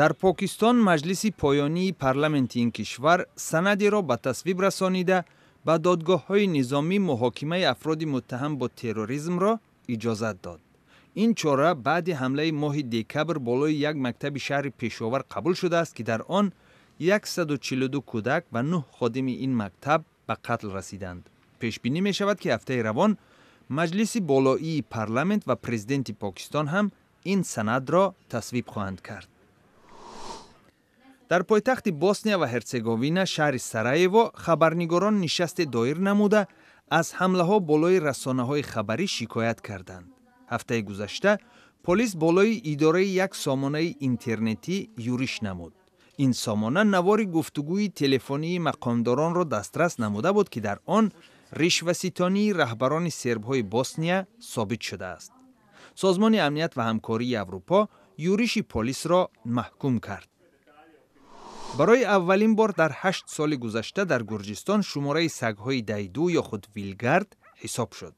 Дар Покистон маҷлиси поёнии парламенти ин кишвар санадеро ба тасвиб расонида, ба додгоҳҳои низомӣ муҳокимаи афроди муттаҳам бо терроризмро иҷозат дод. Ин чора баъди ҳамлаи моҳи декабр болои як мактаби шаҳри Пешовар қабул шудааст, ки дар он 142 кӯдак ва 9 ходими ин мактаб ба қатл расиданд. Пешбинӣ мешавад, ки ҳафтаи равон маҷлиси болоии парламент ва президенти Покистон ҳам ин санадро тасвиб хоҳанд кард. Дар пойтахти Босния ва Ҳерцеговина, шаҳри Сараево, хабарнигорон нишасте доир намуда, аз ҳамлаҳо болои расонаҳои хабарӣ шикоят карданд. Ҳафтаи гузашта полис болои идораи як сомонаи интернетӣ юриш намуд. Ин сомона навори гуфтугӯи телефонии мақомдоронро дастрас намуда буд, ки дар он ришваситонии раҳбарони сербҳои Босния собит шудааст. Созмони амният ва ҳамкории Аврупо юриши полисро маҳкум кард. Барои аввалин бор дар 8 соли гузашта дар Гурҷистон шумораи сагҳои дайду ё худ вилгард ҳисоб шуд.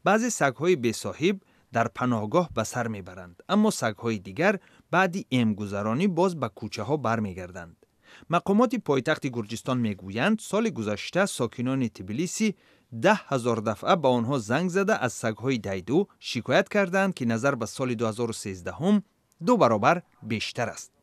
Баъзе сагҳои бесоҳиб дар паноҳгоҳ ба сар мебаранд, аммо сагҳои дигар баъди эмгузаронӣ боз ба кӯчаҳо бармегарданд. Мақомоти пойтахти Гурҷистон мегӯянд, соли гузашта сокинони Тбилиси 10 000 дафъа ба онҳо занг зада, аз сагҳои дайду шикоят кардаанд, ки назар ба соли 2013 ду баробар бештар аст.